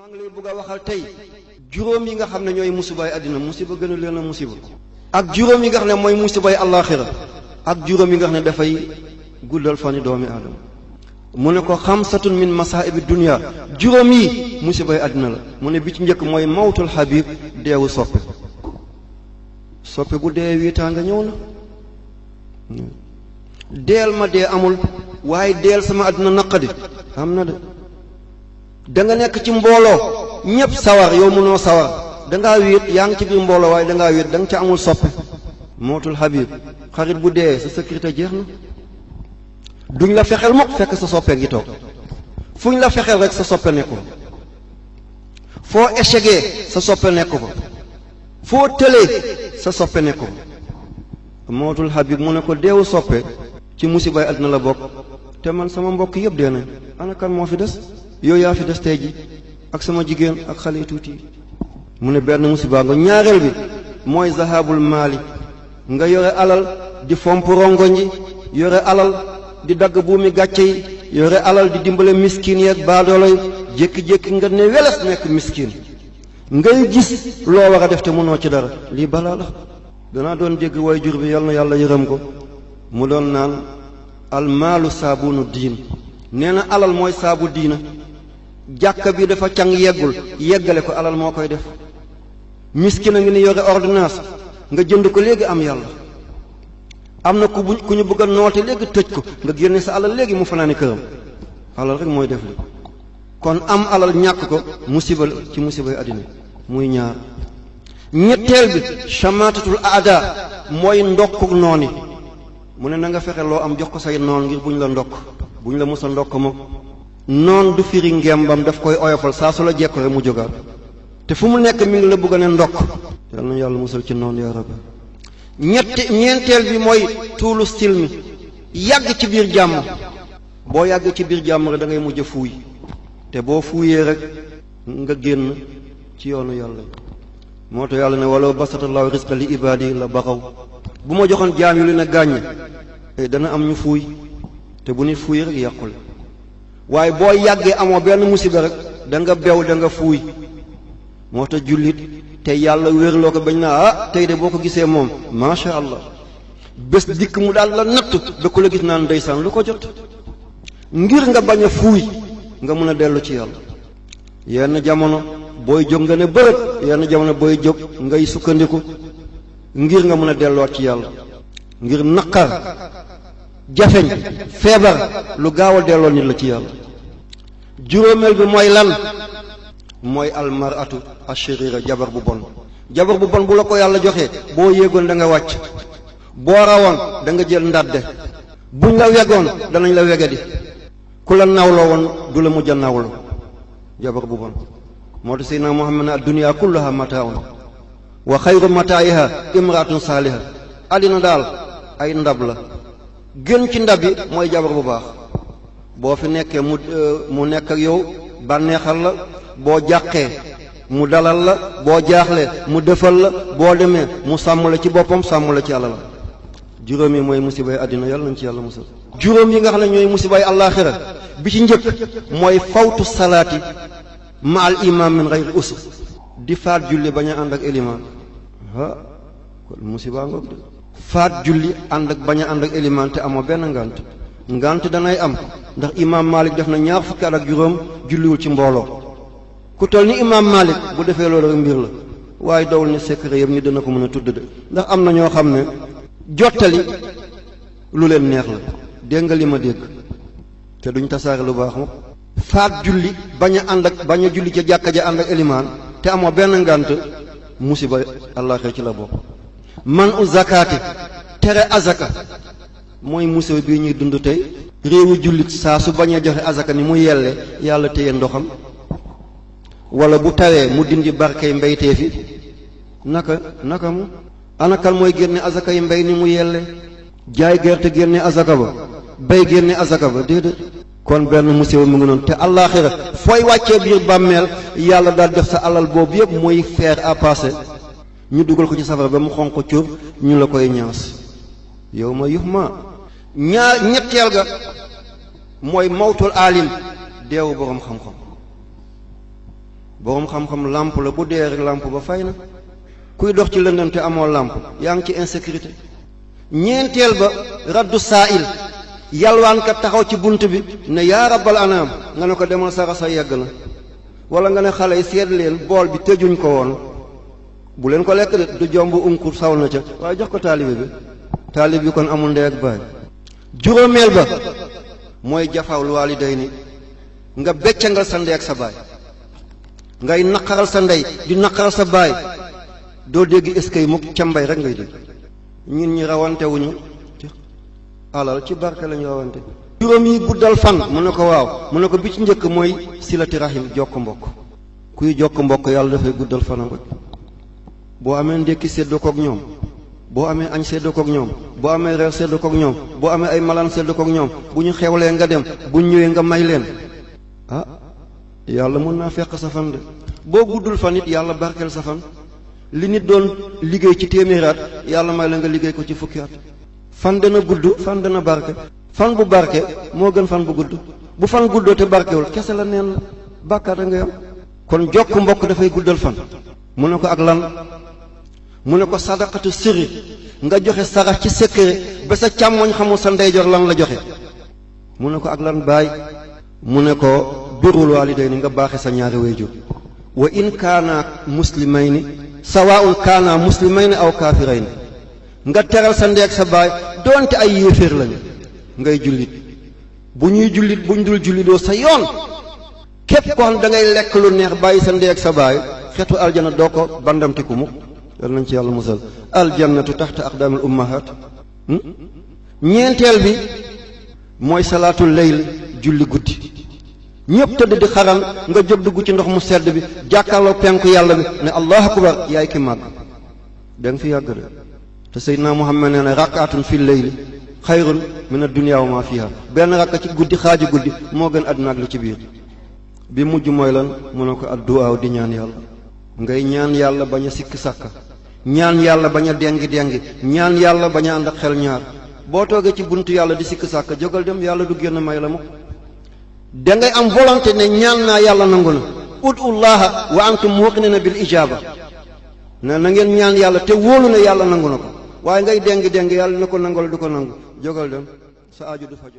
maa ngi lay bëgg a waxal tey juróom yi nga xam ne ñooy musibaay àddina musiba gënu leen a musiba ak juróom yi nga xam ne mooy musibaay àllaaxira ak juróom yi nga xam ne dafay guddal fani doomi aadama mu ne ko xamsatun min masaa'ibi dunya juróom yi musibaay àddina la mu ne bi ci njëkk mooy mawtul habib deewu soppe bu dee wiitaanga ñëw na deel ma dee amul waaye deel sama àddina naqadi am na de da nga nekk ci mbooloo ñépp sawar yow mënoo sawar dangaa wéet yaa ngi ci biir mbooloo waaye dangaa wéet da nga ca amul soppe mootul habib xarit bu dee sa sécurité jeex na duñ la fexeel mukk fekk sa soppe ngi toog fuñ la fexeel rek sa soppe nekku foo échecgee sa soppe nekku ko foo tëlee sa soppe nekku ko mootul habib mu ne ko deewu soppe ci musibaay àddina la bokk te man sama mbokk yëpp dee nañ ana kan moo fi des yow yaa fi des tey ji ak sama jigéen ak xale yu tuuti mu ne benn musiba nga ñaareel bi mooy zahabul maali nga yore alal di fomp rongoñ ji yore alal di dagg buumi gàcce yi yore alal di dimbale miskin yeeg baadoolo yi jékki-jékki nga ne weles nekk miskin ngay gis loo war a def te mënoo ci dara lii balaa la danaa doon dégg way jur bi yal na yàlla yërëm ko mu doon naan almaalu saabunu diin nee na alal mooy saabu diina jàkka bi dafa càng yeggul yeggale ko alal moo koy def miskin a ngi ni yore ordonnance nga jënd ko léegi am yàlla am na ku ñu bëgg a noote léegi tëj ko nga génne sa alal léegi mu fanaani këram alal rek mooy def li kon am alal ñàkk ko musiba ci musibay àddina muy ñaar ñetteel bi chamatatul aada mooy ndokku nooni mu ne na nga fexe loo am jox ko say noon ngir buñ la ndokk buñ la musa ndokk moom noon du firi ngembam daf koy oyofal saa su la jekko rek mu jógaat te fu mu nekk mi ngi la bëgg a ne ndokk yal na yàlla musal ci noon yaa rabbi ñeenteel bi mooy tuulu silmi yàgg ci biir jàmm boo yàgg ci biir jàmm rek da ngay mujj fuuy te boo fuuyee rek nga génn ci yoonu yàlla moo tax yàlla ne walaw basatallahu rizqa li ibaadi la baxaw bu ma joxoon jaam yu li ne gàññ dana am ñu fuuy te bu nit fuuy rek yàqule waaye boo yàggee amoo benn musiba rek da nga bew da nga fuuy moo tax jullit te yàlla wérloo ko bañ naa tey de boo ko gisee moom macha allah bés dikk mu daal la natt ba ku la gis naan ndeysaan lu ko jot ngir nga bañ a fuuy nga mën a dellu ci yàlla yenn jamono booy jóg nga ne bërët yenn jamono booy jóg ngay sukkandiku ngir nga mën a delluwaat ci yàlla ngir naqar jafeñ feebar lu gaaw a delloo nit la ci yàlla juróomeel bi mooy lan mooy almaratu ashirira jabar bu bon bu la ko yàlla joxee boo yéegoon da nga wàcc boo rawoon da nga jël ndàdde buñ la wegoon danañ la wegadi ku la nawloo woon du la mujj a nawlo jabar bu bon moo tax seydina Muhammad ne ad-dunya kulluha mataaun wa xayru mataa'iha imraatun saaliha àddina daal ay ndab la gën ci ndab yi mooy jabar bu baax boo fi nekkee mu nekk ak yow bànneexal la boo jàqee mu dalal la boo jaaxlee mu defal la boo demee mu sàmm la ci boppam sàmm la ci àlla la juróom yi mooy musibay àddina yàlla nañ ci yàlla musal juróom yi nga xam ne ñooy musibay àllaaxira bi ci njëkk mooy fawtu salaati ma al imam min ghayri usr di faat julli bañ a ànd ak élimaan kon musiba ngoog de faat julli ànd ak bañ a ànd ak élimaan te amoo benn ngant danay am ndax imam Malik def na ñaar fukki at ak juróom julliwul ci mbooloo ku toll ni imam Malik bu defee loolu rek mbir la waaye dowul ne secret yëpp ñu dana ko mën a tudd de ndax am na ñoo xam ne jottali lu leen neex la dégg nga li ma dégg te duñ tasaare lu baax ma faat julli bañ a julli ca jàkka ja ànd ak élimaan te amoo benn ngant musiba àllaaxira ci la bokk man u zakaati tere azaka mooy musiba bii ñuy dund tey réewu jullit saa su bañee joxe azaka ni mu yelle yàlla téye ndoxam wala bu tawee mu dindi barkay mbeytee fi naka mu anakal mooy génne azaka yi mbey ni mu yelle jaay gerte génne azaka ba bay génne azaka ba déedéet kon benn musiba mu ngi noonu te àllaaxira fooy wàccee biir bàmmeel yàlla daal def sa alal boobu yëpp mooy fer à passer ñu dugal ko ci safara ba mu xonq cur ñu la koy ñaas yow ma yuxma ñetteel ga mooy mawtul aalim deewu boroom xam-xam boroom xam-xam làmp la bu dee rek làmp ba fay na kuy dox ci lëndëm te amoo làmp yaa ngi ci insécurité. ñeenteel ba raddu saa'il yalwaankat taxaw ci bunt bi ne yaa rabbal anaam nga ne ko demal sara sa yegg na, wala nga ne xale yi seet leen bool bi tëjuñ ko woon bu leen ko lekk de du jomb unkur saw na ca waaye jox ko taalibe bi, taalibe bi kon amul ndey ak baay. juróomeel ba mooy jafawul waalidayni nga beccangal sa ndey ak sa baay, ngay naqaral sa ndey di naqaral sa baay, doo dégg eskay mukk ca mbay rek ngay dégg. ñun ñi rawante wuñu ci alal ci barke lañu rawante. juróom yi guddal fan mu ne ko waaw mu ne ko bi ci njëkk mooy silati rahim jokk mbokk. kuy jokk mbokk yàlla dafay guddal fanam rek. boo amee ndékki séddoo kook ñoom, boo amee añ séddoo kook ñoom, boo amee reer séddoo kook ñoom, boo amee ay malaan séddoo kook ñoom, bu ñu xewlee nga dem bu ñu ñëwee nga may leen, ah yàlla mën naa fekk sa fan de. boo guddul fan it yàlla barkeel sa fan. li nit doon liggéey ci téeméeri at yàlla may la nga liggéey ko ci fukki at. fan dana gudd fan dana barke. fan bu barke moo gën fan bu gudd. bu fan guddoo te barkewul kese la neen la bàkkaat a nga yam. kon jokk mbokk dafay guddal fan. mu ne ko ak lan mu ne ko sadaqatu sirri nga joxe sarax ci secret ba sa càmmoñ xamul sa ndeyjoor lan la joxe. mu ne ko ak lan baay mu ne ko birrul waalidayni nga baaxe sa ñaari wayjur. wa in kaana muslimayni sawaa'un kaana muslimayni aw kaafirayni nga teral sa ndey ak sa baay doonte ay yéeféer lañu ngay jullit. bu ñuy jullit bu ñu dul jullitoo sa yoon képp koo xam da ngay lekk lu neex bàyyi sa ndey ak sa baay xetu aljana doo ko bandamtiku mukk. yal nañ ci yàlla musal. aljannatu taxta aqdaamil ummahaat. ñeenteel bi mooy salaatul layl julli guddi. ñëpp tëdd di xaran nga jóg dugg ci ndox mu sedd bi jàkkaarloo penku yàlla bi ne allahu akbar yaay ki màgg da nga fi yàgg de. te Seydina Muhammad nee na rakaatun fi layli xayrun min ad-dunya wa ma fiha. benn rakka ci guddi xaaju guddi moo gën àdduna ak li ci biir. bi mujj mooy lan mu ne ko adduwaaw di ñaan yàlla. ngay ñaan yàlla bañ a sikki sàkka, ñaan yàlla bañ a dengi dengi, ñaan yàlla bañ a ànd ak xel ñaar. boo toogee ci buntu yàlla di sikki sàkka jógal dem yàlla du génn may la mu. da ngay am volonté ne ñaan naa yàlla nangu na. udullaha wa antum muqinina bil ijaba. ne na ngeen ñaan yàlla te wóolu ne yàlla nangu na ko waaye ngay dengi dengi yàlla na ko nangu la du ko nangu jógal dem sa aaju du faju.